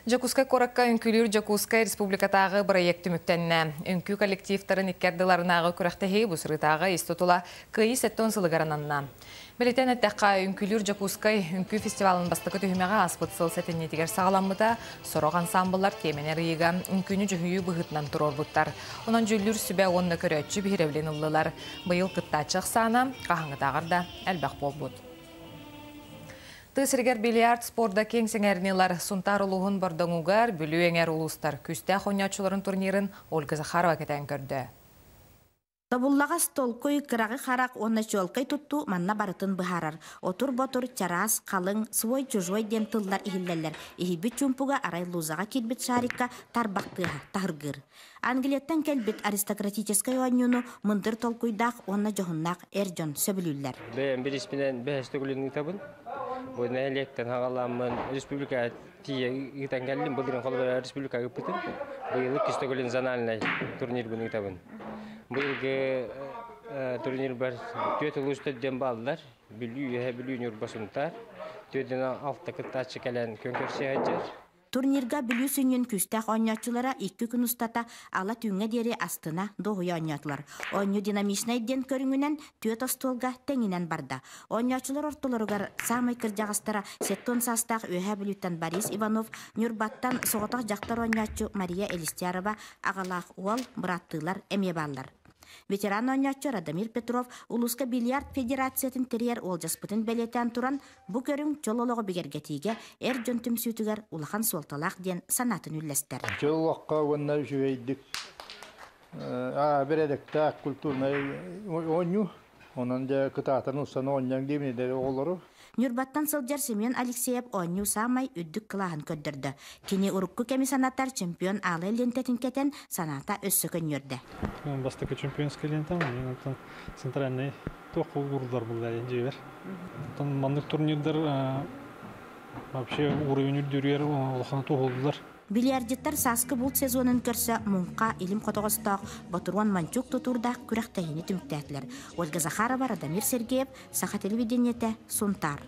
Дьокуускай куоракка Үҥкүүлүүр Дьокуускай республикатааҕы бырайыак түмүктэннэ. Үҥкүү коллективтарын икки ардыларынааҕы күрэхтэһии бу сырыытааҕы ис тутула Кыайыы 70 сылыгар ананна. Бэлиэтээн эттэххэ, Үҥкүүлүүр Дьокуускай үҥкүү фестивалын бастакы түһүмэҕэ ааспыт сыл сэтинньитигэр саҕаламмыта. Сорох ансаамбыллар тиэмэни арыйыыга үҥкүүнү дьүһүйүү быһыытынан туруорбуттар. Онон дьүүллүүр сүбэ уонна көрөөччү биһирэбилин ыллылар. Быйыл кыттааччы ахсаана хаһааҥҥытааҕар да элбэх буолбут. Тыа сиригэр бильярд спорда киэҥ сэҥээриини ылар. Сунтаар улууһун Бордоҥугар Бүлүү эҥэр улуустар күүстээх оонньооччуларын турнирын Ольга Захарова кэтээн көрдө. Тобуллаҕас толкуй, кыраҕы харах уонна чуолкай туттуу манна барытын быһаарар. Отур-ботур, чараас, халыҥ, свой-чужой диэн тыллар иһиллэллэр. Иһийбит чуумпуга арай лузаҕа киирбит шарикка тарбах тыаһа таһыргыыр. Англияттан кэлбит аристократическай оонньууну мындыр толкуйдаах уонна дьоһуннаах эр дьон сөбүлүүллэр. Бэйэм бириспинэн бэһэс төгүлүн ыытабын. Бу нэһилиэктэн хаҕаламмын республика тиийэ ыытан кэллим. Былырыын холобура республика ыыппытым. Быйыл иккис төгүлүн зональнай турнирбын ыытабын. Быйылгы турнирбар түөрт улуус төрдүөн бааллар. Бүлүү, Үөһээ Бүлүү, Ньурба, Сунтаар. Түөртүн алта кыттааччы кэлэн күөн көрсө сылдьар. Турнирга Бүлүү сүнньүн күүстээх оонньооччулара икки күн устата ала түүҥҥэ диэри астына, дуоһуйа оонньоотулар. Оонньуу динамичнай диэн көрүҥүнэн түөрт остуолга тэҥинэн барда. Оонньооччулар ортолоругар саамай кырдьаҕастара 70 саастаах Үөһээ Бүлүүттэн Борис Иванов, Ньурбаттан соҕотох дьахтар оонньооччу Мария Элистярова аҕалаах уол, бырааттыылар эмиэ бааллар. Ветеран оонньооччу Радомир Петров улууска бильярд федерациятын тэрийэр уолдьаспытын бэлиэтээн туран, бу көрүҥ чол олоҕу бигэргэтиигэ эр дьон түмсүүтүгэр улахан суолталаах диэн санаатын үллэстэр. Чөл олоххо уонна үчүгэйдик бэрэдэктээх культурнай оонньуу. Онон дьэ кытаатан ылсан оонньооҥ диэбинидэр оҕолору. Ньурбаттан сылдьар Семен Алексеев оонньуу саамай үрдүк кылааһын көрдөрдө. Кини урукку кэми санатар чемпион аалай лентэтин кэтэн, санаата өссө көнньүөрдэ. Бастакы чемпионскай лентам, онтон центральный туох уурулар булла дьиэбэр. Оттон маннык турнирдар вообще уровень үрдүрүгэр улахан туһуллар. Бильярдиттар сааскы булт сезонун көрсө муҥха, илим хотоҕостоох ботуруон манчук тутуурдаах күрэхтэһиини түмүктээтилэр. Ольга Захарова, Радомир Сергеев, Саха телевидениетэ, Сунтаар.